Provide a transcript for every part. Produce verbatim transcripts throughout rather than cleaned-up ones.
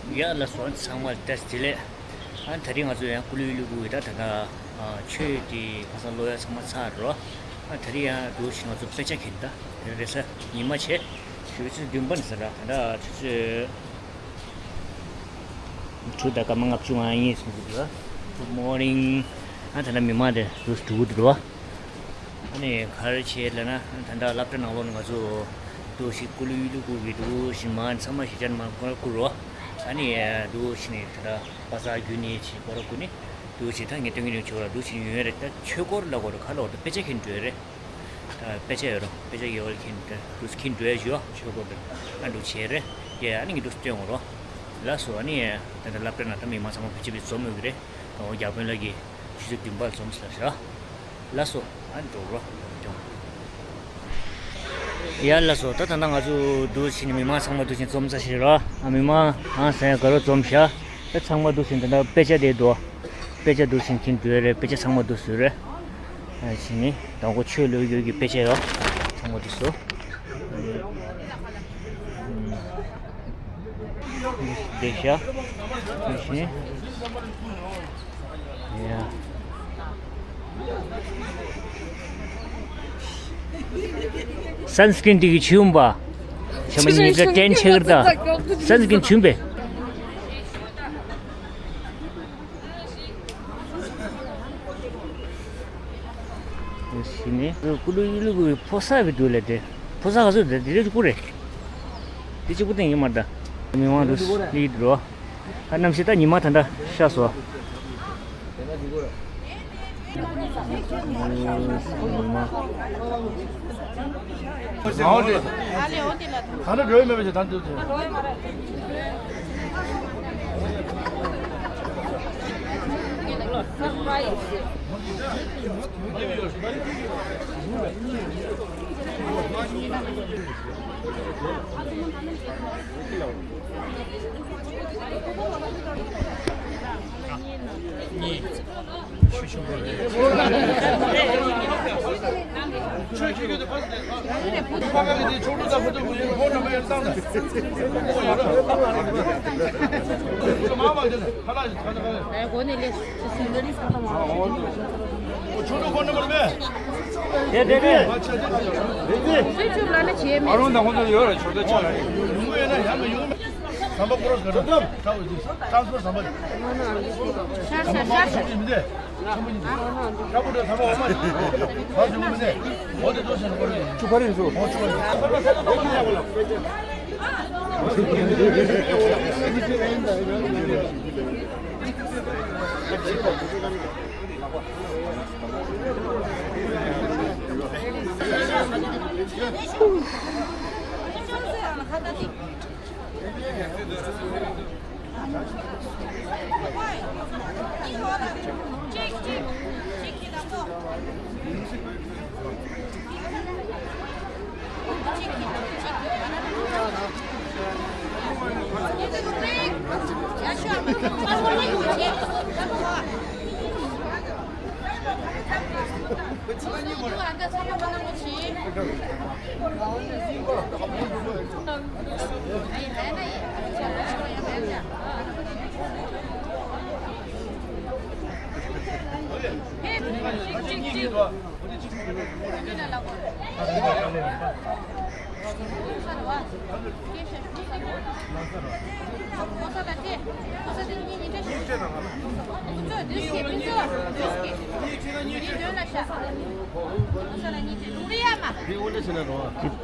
ཡ་ལགས་སོ། ཚང་མ་ལ་བཀྲ་ཤིས་བདེ་ལེགས། ཨ་ད་རིང་ང་ཚོ་ཡང་ཀུ་ལུ་ཡུལ་ལུ་གུ་ཡི་ད་ད་ད་ཆོས་དེ་ཁ་སང་ལོ་ཡ་ཚང་མ་ཚར་རོ། ཨ་ད་རིང་ཡང་འདུག་ཞིག་ང་ཚོ་དཔེ་ཆ་མཁྱེན་ད་དེ་རེད་ས་ཉི་མ་བྱས་ཞུ་ཚོད་བདུན་པ་ནས་ཟེར་ར་ད་ད་ཆུ་ཚོད་དྲུག་དང་སྐར་མ་ལྔ་བཅུ་ང་གཉིས་སོང་གི་འདུག Good morning. ཨ་ད་ལྟ་མི་མང་དེ་འདུག་འགྲོ་གི་འདུག་ཨ་ནི་ག་རེ་བྱས་ལབ་ན་ད་ལྟ་སློབ་གྲྭ་ནང་ལོགས་ནས་ང་ཚོ་འདུག་ཞིག་ཀུ་ལུ་ཡུལ་ལུ་གུ་གི་འདུག་ཞིག་མ་ཚང་མ་ཞིག་ཅར་མ་སྐོར་བསྐུར་རོ། ཨ་ནི་འདུག་ཞིག་ནས་ད་ལྟ་པ་ས་རྒྱུ་ནས་ཞིག་སྐོར་བསྐུར་ནས་འདུག་ཞིག་ད་ངས་སྟོན་གྱི་ནས་ཆོག་ར་འདུག་ཞིག་ཡོང་ཡ་རེད། ད་ཆོས་སྐོར་ལ་སྐོར་ག་ལ་འོ་ད་དཔེ་ཆ་མཁྱེན་འགྲོ་ཡ་རེད། དཔེ་ཆ་ཡོད་རུང་དཔེ་ཆ་ཡོད་པ་མཁྱེན་འདུག་མཁྱེན་འགྲོ་ཡ་ཞུ་ཆོས་སྐོར་དེ་ཨ་འདུག་བྱས་རེད། ཡ་ཨ་ནི་ངས་འདུག་སྟོན་འོང་རོགས། ལགས་སོ། ཨ་ནི་ད་ལྟ་སློབ་གྲྭ་ནང་ད་མི་མང་ཚང་མ་བེད་སྤྱོད་པའི་འཛོམས་ཡོད་ཀྱི་རེད། ཨོ་རྒྱ་དཔོན་ལགས་ཀྱིས་ཆུ་ཚོད་བདུན་པར་འཛོམས་ཟེར་ཞག་ལགས་སོ། ཨ་ནི་འགྲོ་རོགས་སྐྱོང་། ཡ་ལགས་སོ། ད་ད་ལྟ་ང་ཚོ་འདུག་ཕྱིན་ནས་མི་མང་ཚང་མ་འདུག་ཕྱིན་འཛོམས་ས་ཞིག་རོགས། ཨ་མི་མང་ཨང་ཟེར་ག་རོ་འཛོམས་ཤག་ད་ཚང་མ་འདུག་ཕྱིན་ད་ལྟ་དཔེ་ཆ་དེ་འདུག་དཔེ་ཆ་འདུག་ཕྱིན་མཁྱེན་འགྲོ་ཡ་རེད། དཔེ་ཆ་ཚང་མ་འདུག་བཟོས་རེད། ཨ་ཕྱིན་ནི་དང་པོ་ཆོས་ལུགས་ཡོད་ཀྱི་དཔེ་ཆ་ཡོད། ཚང་མ་འདུག་བཟོ། བསྡད་ཤག་དེ་བཞིན། ཡ། སན་སི་ཀྲིན་དེ་གི་བྱུམ་པ། ཆ་མ་ཉིད་ཀ་ཏན་ཆེ་གར་ད། སན་སི་ཀྲིན་བྱུམ་པས། ཞི་ནི། ཀུ་ལུ་ཡུལ་ལུ་གི་ཕོ་གསར་བའི་འདུག་ལས་དེ། ཕོ་གསར་ག་ཚོད་དེ་དེ་རེད་ཅིག་པུ་རེད། དེ་གཅིག་པུ་སྟེང་ཡིན་མ་རེད་ད། མི་དབང་དུ་སླེབས་འགྲོ། ད་གནམ་གཤིས་ད་ཉི་མ་ད་ད་ཤར་སོང་། དེ་དེ་དེ། ཨ་རོན་དང་ཁོང་ཚོ་ཡོད་རེད། ཆོག་ད་ཆོག་རེད། ཟམ་པ་ཀོ་རོ་སི་ག་ད་ཏམ་ཏྲ་བོ་ཏི་ཏྲང་སི་པོར་ཟམ་པ་ཏི། ཤར་ཤར་ཤར་ཤར། ཆེན་པོ་ཉིད་དེ། ཆེན་པོ་ཉིད་དེ། ཏྲ་པོ་ཏྲ་ཟམ་པ་འོ་མ་ཡིན། བ་ཟུ་མི་ནེ། འོ་དེ་ཏོ་ཤན་ཀོ་རེ། ཆུ་ཁ་རིན་སུ། འོ་ཆུ་ཁ་རིན།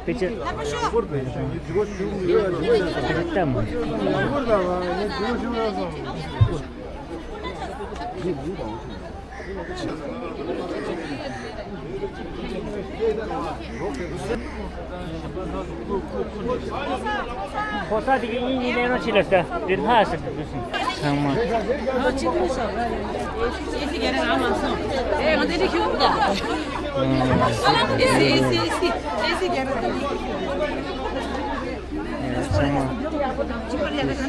དཔེ་ཆ། ཕོ་གསར་དེ་གི་གཉིས་གཉིས་ལེན་རོགས་བྱེད་ལ་ཟེར། དེ་ལྷག་ཟེར་དུ་དུ་སོང་ཚང་མ། ཨེ་སི་རྒྱ་ནག་ཨ་མ་སོང་། ཨེ་ང་དེ་འདྲ་ཁྱོད་ཀྱི་ཨེ་སི་ཨེ་སི་ཨེ་སི་ཨེ་སི་རྒྱ་ནག་ཨ་མ། ཚང་མ། ཨེ་སི།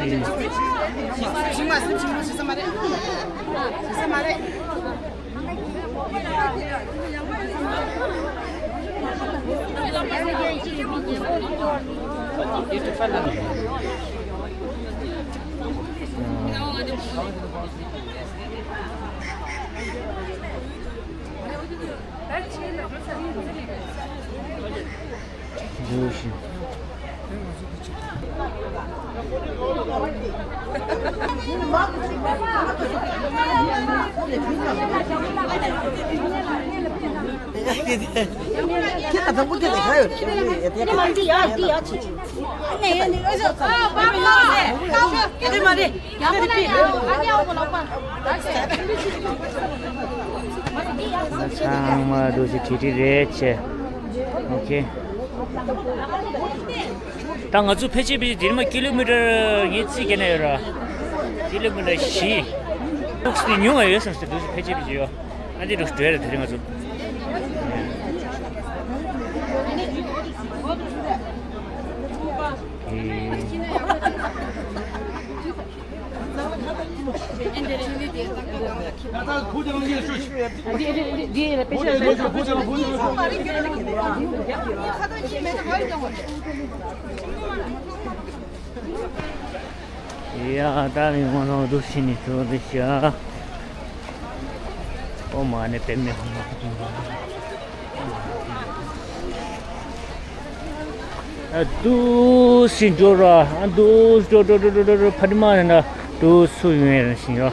ཞིག་མ་སེམས་ཞིག་མ་ཞིག་ས་མ་རེད། ཞིག་ས་མ་རེད། འདུག་ཤིང་། ཁྱེད་ད་དང་པོ་དེ་ལས་ཁ་ཡོད་ཁྱེད་ནི་ཡ་དེ་ཡ་དེ་ཡ་ཆེ། ཨ་ནི་ཡ་ནི་ཨ་ཞོ་ཨ་པ་མ་རེད། ཡ་ཁོ་ན་ཨ་ནི་ཨ་ནི་ཨ་བོ་ལགས་པ། ཚང་མ་འདུག་ཅིག་བྲིས་བྲིས་རེད་ཆེ། ཨོ་ཁེ། ད་ང་ཚོ་ཕལ་ཆེར་ཕལ་ཆེར་དེ་རིང་མ་ཀི་ལོ་མི་ཊར་ངས་རྩིས་བརྒྱབ་ན་ཡོད་ར། ཀི་ལོ་མི་ཊར་བཞི། ལུགས་སྲོལ་ཉུང་བ་ཡོད་བསམ་སྟེ་འདུག་ཕལ་ཆེར་ཕལ་ཆེར་ཡོད། ཨ་འདི་འདྲ་འགྲོ་ཡ་རེད་དེ་རིང་ང་ཚོ། ཨེ། ཡ་ད་མི་མང་ལོང་འདུག་ཕྱི་ནས་འགྲོ་རེད་ཤག་ཨོ་མ་ནི་དཔེ་མི་ཧོ་མ། ཨ་འདུག་སེ་འགྲོ་ར། ཨ་འདུག་སེ་འགྲོ་འགྲོ་འགྲོ་འགྲོ་འགྲོ་ཕ་དྲི་མ་ནི་ན་འདུག་སུ་ཡོང་ཡ་ར་ཤི་ཡོ།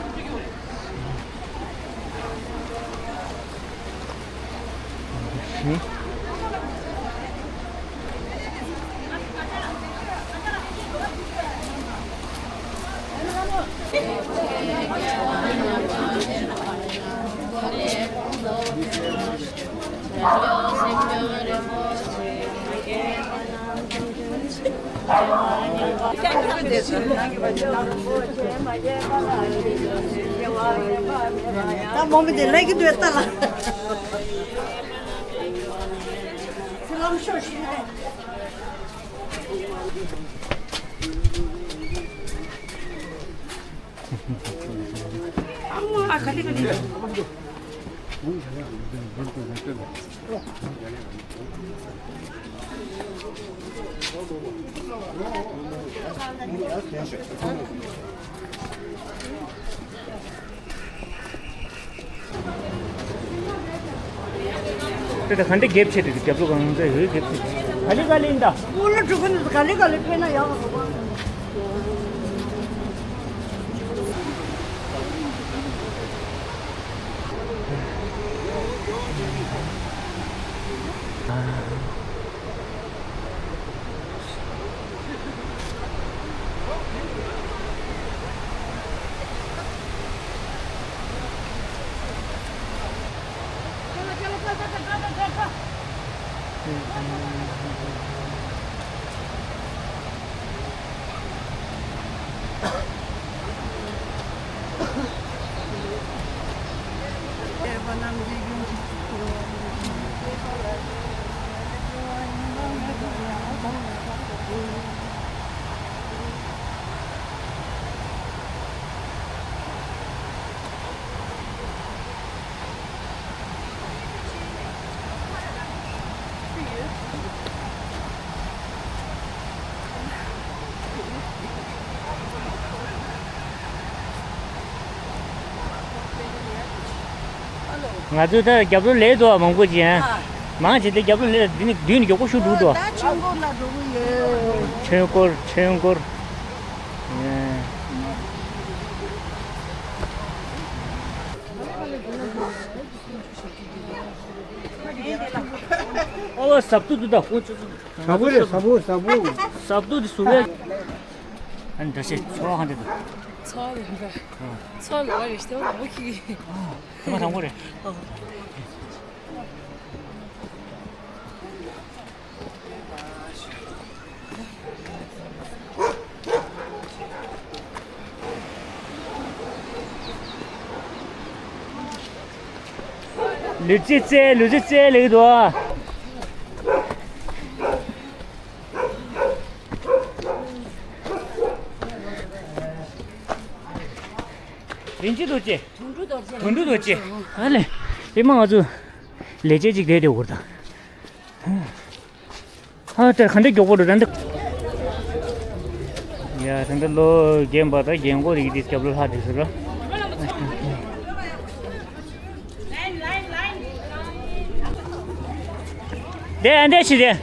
ད་མོ་མི་དེ་ལས་ཀྱི་འདོད་ལྟ་ལ། ཚེ་ལམ་ཤོར་ཤི་རེད། ཨ་ག་ལེ་ག་ལེ། དེ་ད་ག་འདྲ་རྒྱབ་ཆེ་དུས་རྒྱབ་ལོ་གང་འདྲ་ཡོད་རྒྱབ་ཆེ། ག་ལེ་ག་ལེ་ཡིན་ད། སྐུ་ལོ་དྲུག་གི་ནང་ག་ལེ་ག་ལེ་ཕེབས་ན་ཡག་གི་འདུག་ག། ང་ཚོ་ད་རྒྱབ་ལོགས་ལས་འདུག་མང་པོ་ཅིག་ཨ། མང་ཆེ་དེ་རྒྱབ་ལོགས་ལས་འདི་ནི་མདུན་ནས་མགྱོགས་པོ་ཤུགས་འགྲོ་འདུག་ད་ཆོས་འཁོར་ལ་འགྲོ་གི་ཡོད། ཆོས་འཁོར་ཆོས་འཁོར། ཨོ་ཟབ་ཏུ་འདུག་ད། ཟབ་པོ་རེད། ཟབ་པོ་ཟབ་པོ། ཟབ་ཏུ་འདི་ཟུར་རེད། ཨ་ནི་འདྲ་ཆེ་ཚོ་ཧ་འདི་འདུག་ཚོ་རེད་འདྲ། ཚོ་ལ་རེ་ཞིག་དེ་མོ་གི། ཐ་མ་དང་པོ་རེད། ལུས་རྩལ་རྩལ་ལུས་རྩལ་རྩལ་ལེགས་འདུག་རིན་ཆེན་རྡོ་རྗེ། དོན་གྲུབ་རྡོ་རྗེ། དོན་གྲུབ་རྡོ་རྗེ། ཨ་ལེ། དེ་མ་ང་ཚོ་ལས་བྱེད་ཅིག་བསྡད་དེ་འུར་དང་། ཧ་ད་ག་འདྲ་མགྱོགས་པོ་འགྲོ་ད་འདི། ཡ། ད་ལྟ་ལོ་རྒན་པ་དང་རྒན་གོག་རིགས་དེ་སྐྱབས་ལོ་ལྷག་དེ་ཟེར་རོ། དེ་ཨ་འདྲ་ཞིག་རེད།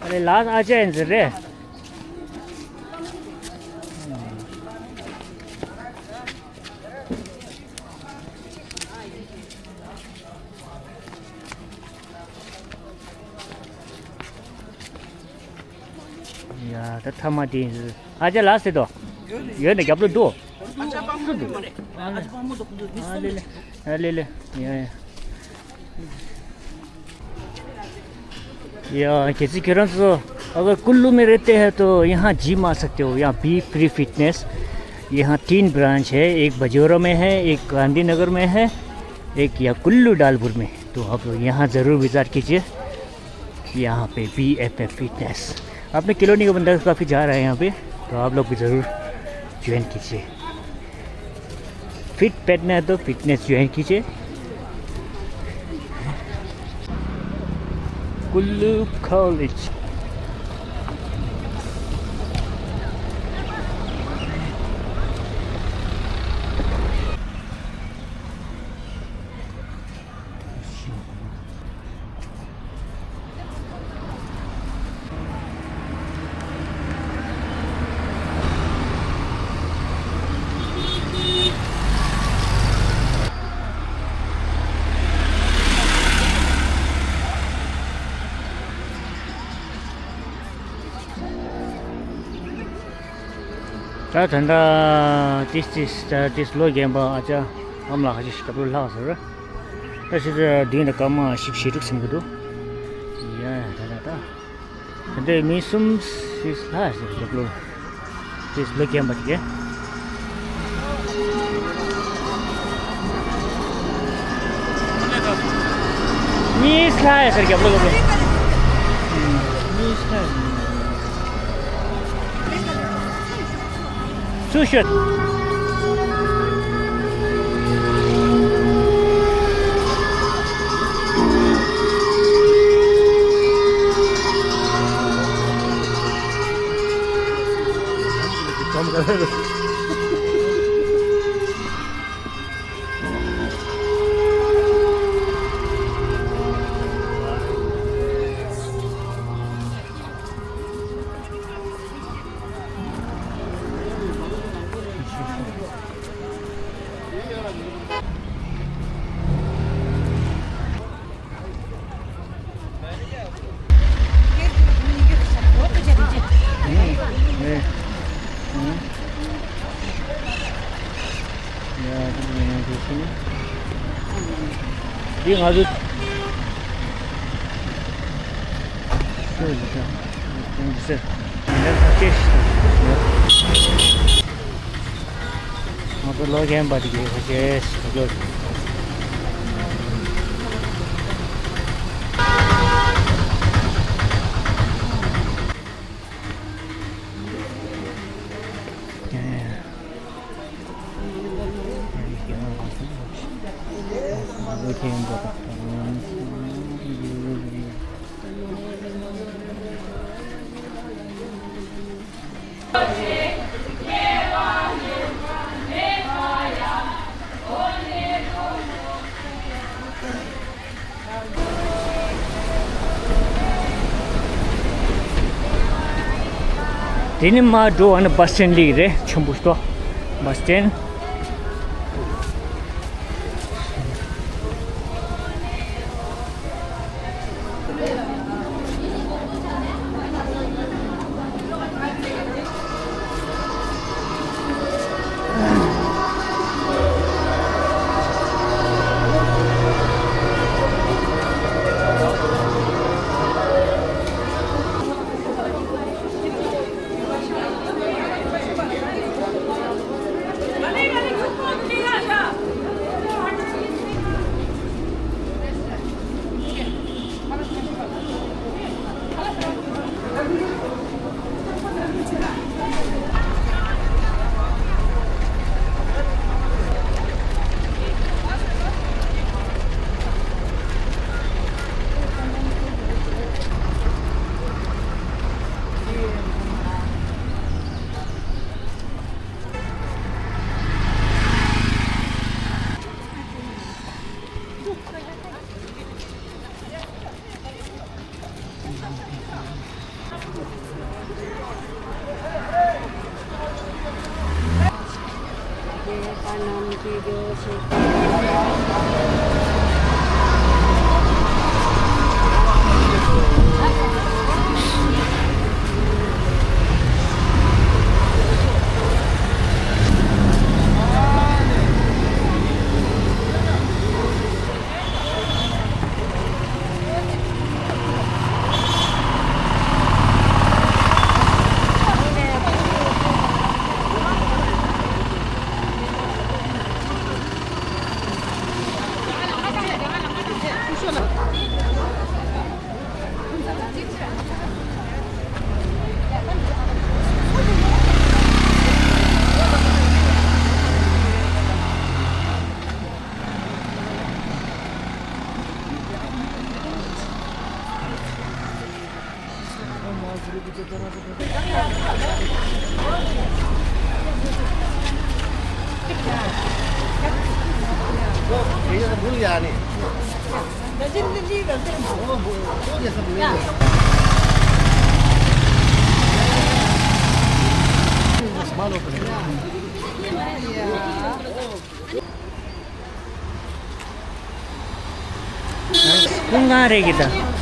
ཨ་ལེ། ལགས། ཨ་ཅག་ཡིན་ཟེར་རེད། ཡ། ད་ཐ་མ་དེ་ཨ་ཅག་ལགས་ཟེར་དོ། ཡོད་ནས་རྒྱབ་ལོ་འདུག་ཨ་ལེ་ལེ། ཨ་ལེ་ལེ། ཡ་ཡ། या, कैसे किरण सो, अगर कुल्लू में रहते हैं तो यहाँ जिम आ सकते हो, यहाँ बी फ्री फिटनेस। यहाँ तीन ब्रांच है, एक बजोरा में है, एक गांधीनगर में है, एक या कुल्लू डालपुर में। तो आप लोग यहाँ ज़रूर विजिट कीजिए। यहाँ पे बी एफ एफ फिटनेस। अपने कॉलोनी का बंदा काफ़ी जा रहा है यहाँ पे, तो आप लोग भी ज़रूर ज्वाइन कीजिए। फिट बैठना है तो फिटनेस ज्वाइन कीजिए। कुल्लू कॉलेज। ད་ད་ལྟ་ཏིས་ཏིས་ད་ཏིས་ལོ་རྒན་པ་ཨ་ཅག་ཨ་མ་ལགས་ཁ་ཅིག་སྐྱབས་ལོ་ལྷག་ཟེར། ད་ཕྱི་དྲོ་བདུན་དང་སྐར་མ་བཞི་བཅུ་ཞེ་དྲུག་ཟིན་གྱི་འདུག་ཡ། ད་ད་ད། ད་ལྟ་མི་གསུམ་ཞིག་ལྷག་ཟེར་སྐྱབས་ལོ། ཏིས་ལོ་རྒན་པ་དེ་གས། གཉིས་ལྷག་ཟེར་སྐྱབས་ལོ་སྐྱབས་ལོ། གཉིས་ལྷག་ཚུར་ཤོད། འདི་ང་ཚོ། ང་ཚོ་ལོ་རྒན་པ་དེ་གའི་ཧོ་ཅེས་ལོ། དེ་ནི་མར་འགྲོ་བ་ནི་བྷ་སི་སི་ཊེན་ལ་རེད། ཆེན་པོ་ཞིག་ཏོ། བྷ་སི་སི་ཊེན། ཀུན་གང་རེད་ཀྱི་ད།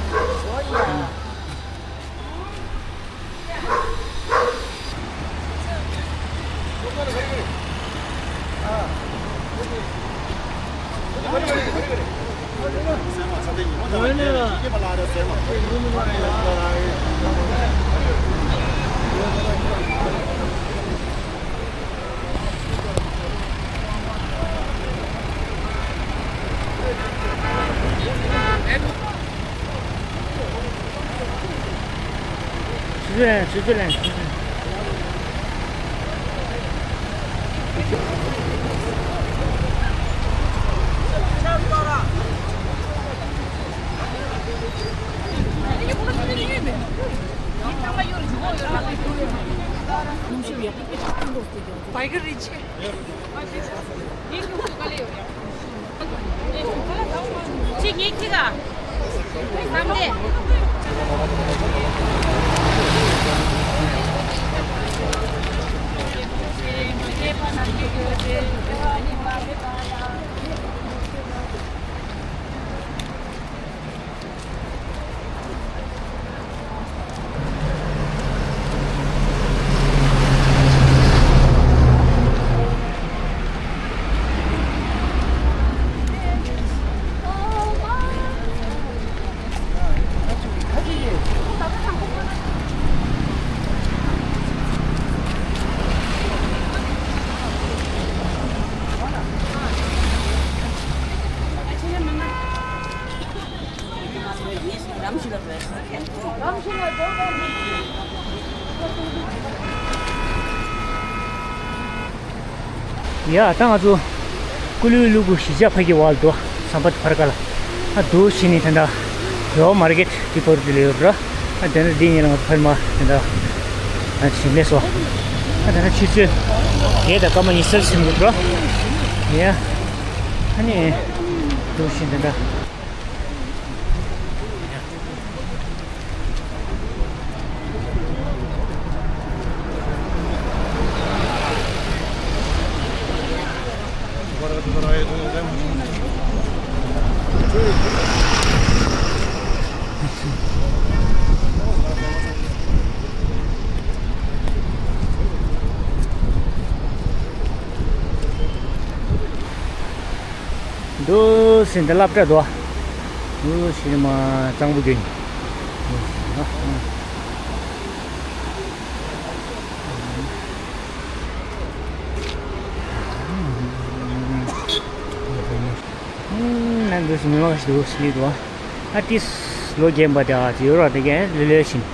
ཡ་ད་ང་ཚོ་ཀུ་ལུ་ལུ་གུ་གཞིས་ཆགས་ཕ་གི་བར་དུ་ཟམ་པ་ཕར་ཁ་ལ་ཨ་འདུག་བྱས་ནས་ད་ལྟ་རོ་མར་ཀེད་དེ་བར་དུ་ལས་ཡོད་ར། ཨ་དེ་ནས་འདི་ཉིན་ལ་ང་ཚོ་ཕར་མ་དེ་འདྲ་ཨ་ཕྱིན་ལས་སོ། ཨ་དེ་ནས་ཆུ་ཚོད་བརྒྱད་དང་སྐར་མ་ཉི་ཤུ་ཟིན་འདུག་ར། ཡ་ཨ་ནི་འདུག་བྱས་དེ་འདྲ། འདུག་སེ་འདི་སློབ་གྲྭ་འདུག་འདུག་སེ་མ་གཙང་པོ་རྒྱུན། ཨུམ། ན་འདུག་སེ་མི་མང་ཞིག་འདུག་སེ་འདུག་ཨ་ཏིས་ལོ་རྒན་པ་དེ་ཨ་ཅི་ཡོད་ར་དེ་གས་ལེ་ལེ་བཞིན།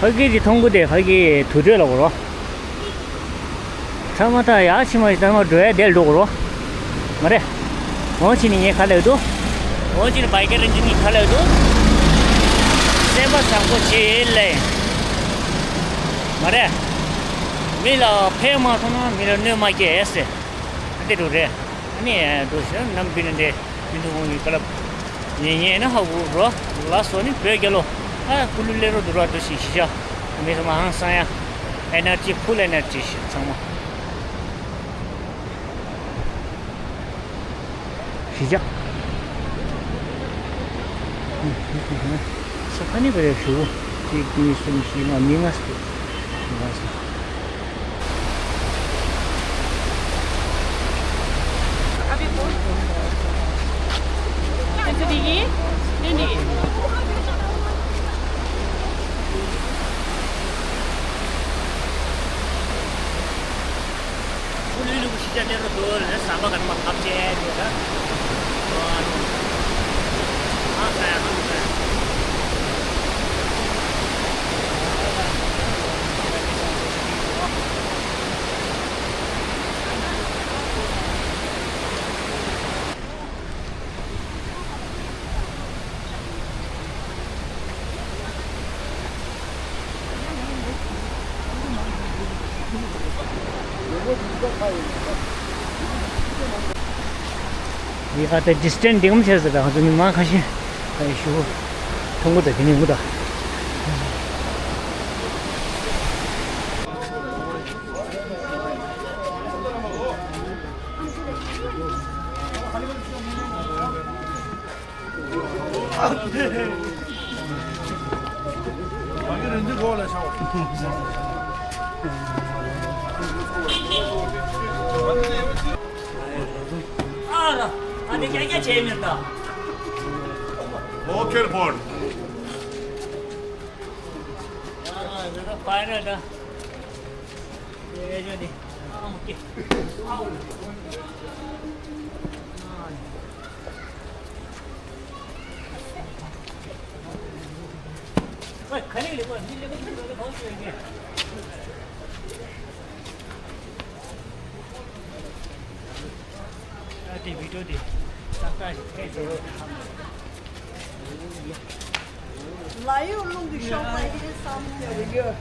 ཕ་གི་དེ་མཐོང་གི་དེ་ཕ་གི་དུར་ཁྲོད་ལ་གོ་རོ། ཚང་མ་ད་ཡག་ཕྱི་མ་ཞིག་ཚང་མ་འགྲོ་ཡ་དེར་འགྲོ་གོ་རོ། མ་རེད། འོང་ཕྱིན་ནི་ངས་ག་ལབ་འདུག་འོང་ཕྱིན་བའི་ཀེ་རིན་ཅི་ནི་ག་ལབ་འདུག་སེམས་པ་བཟང་པོ་བྱེད་ལེ། མ་རེད། མི་ལ་ཕན་མ་ཐོགས་ན་མི་ལ་གནོད་མ་སྐྱེལ་ཟེར། འདི་འདྲ་རེད། ཨ་ནི་འགྲོ་ཞིག་ནམ་རྒྱུན་ནས་འདྲེ་མི་འདུག་འོང་གི་བཀའ་སློབ། ཉན་ཉན་ན་ཧ་གོ་རོ། ལ་སོ་ནི་བོད་རྒྱལ་ལོ། ཨ་ཀུ་ལུ་ལེ་རོ་འདུག་ར་འགྲོ་ཞིག་ཤི་ཤ། མི་ཚང་མ་ཧང་སང་ཡ། ཨེ་ནར་ཇི་ཕུལ་ཨེ་ནར་ཇི་ཞིག་ཚང་མ། ཡ། ས་ཁ་ནི་བར་ཞུ། གཅིག་གཉིས་གསུམ་བཞི་ལྔ། མི་ལྔ་ཟེར། ལྔ་ཟེར། ཕུ་ལུའི་ལུ་གུ་ཤི་ཆ་ནེ་རུ་དུ་ལ་ཟམ་པ་ག་ནི་མ་ཁབ་ཆེ་དེ་ར། ཨ་ཁ་ཡ་ཁ་ཁ་ཡ། འདི་ཨ་ད་ཌི་སི་ཊན་སི་འདི་ངམ་ཆེ་ས་ད་ང་ཚོ་མི་མང་ཁ་ཤས་ད་ཞུ་ཐུང་གུ་ད་དེ་ནི་ངུ་ད། ལ་ཡོད་རླུང་གི་གཤོག་པ་ཡིན་བསམ་ཡོད་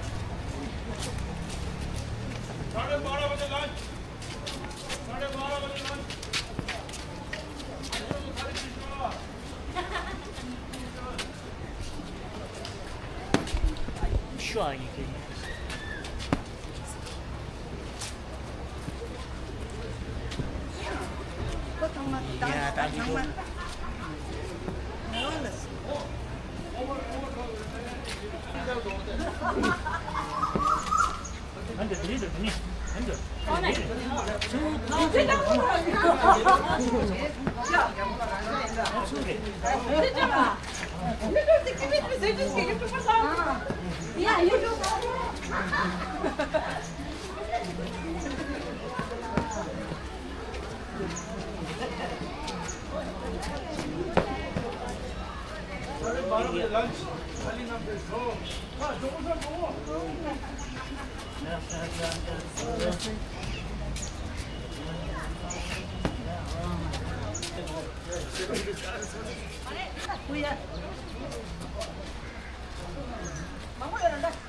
རེད།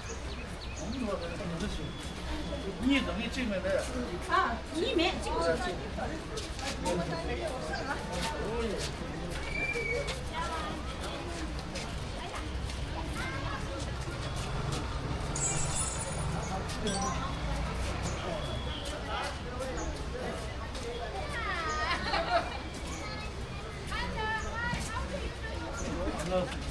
གཉིས་དང་གཉིས་གཅིག་མེད་པས། ཨ། གཉིས་མེད། གཅིག་བྱས་ན་གཉིས་དང་།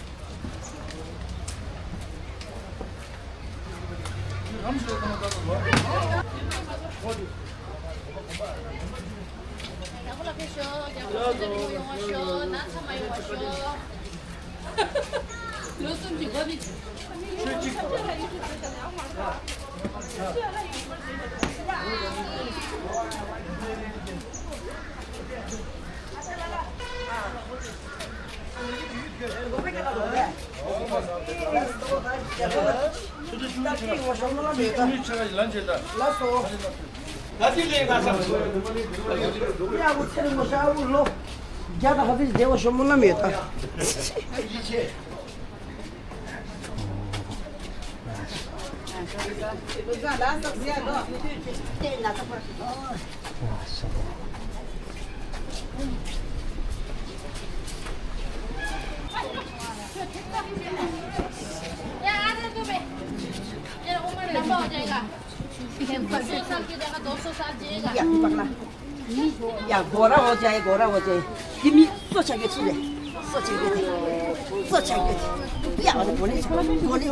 རྒྱལ་པོ་ལ་ཕེབས་ཤོག་རྒྱལ་པོ་ལ་ཕེབས་ཤོག་ཡོང་བ་ཤོག་ན་ཚ་མ་ཡོང་བ་ཤོག་ལོ་གསུམ་གྱི་སྒོ་ནས། ཡ་སྒོ་ར་འོ་ཅེ་ཡ་སྒོ་ར་འོ་ཅེ། དེ་མི་གསོ་བྱ་རྒྱུ་ཚུལ་རེད། གསོ་བྱ་རྒྱུ་དེ། གསོ་བྱ་རྒྱུ་དེ། ཡ་འོ་ནི་སྒོ་ནས་ཆགས་སྒོ་ནས་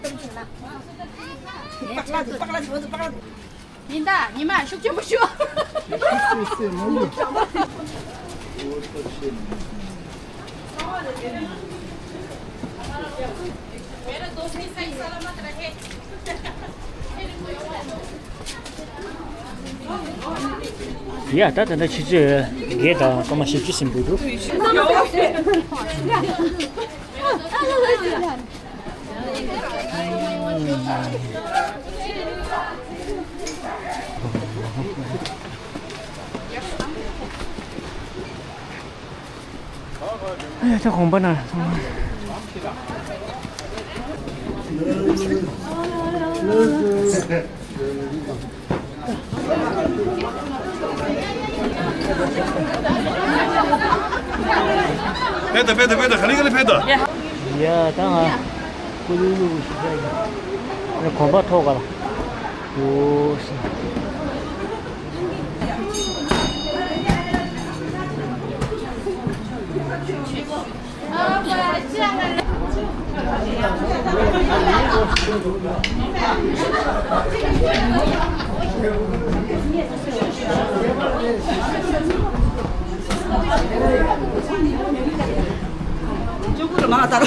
ཆགས། པགས་ལ་དེ་པགས་ལ་དེ་འོ་དེ་པགས་ལ་དེ། ཡིན་ད་ཉི་མ་ཤུགས་ཆེན་པོ་ཞུ། ཡ་ད་ད་ད་ཆུ་ཚོད་བརྒྱད་དང་སྐར་མ་བཞི་བཅུ་ཟིན་འདུག་ཨ་ཡ་ད་གོམ་པ་ན། ཕེབས་དང་ཕེབས་དང་ཕེབས་དང་། ག་ལེ་ག་ལེ་ཕེབས་དང་། ཡ་ད་ང་ཀུ་ལུ་ཀུ་ལུ་ཞིག་ཡ་ཡིན། གོམ་པ་ཐོག་ག་ལ། འོ་ཤི། ཅུ་གུ་རུ་མ་ལྟར།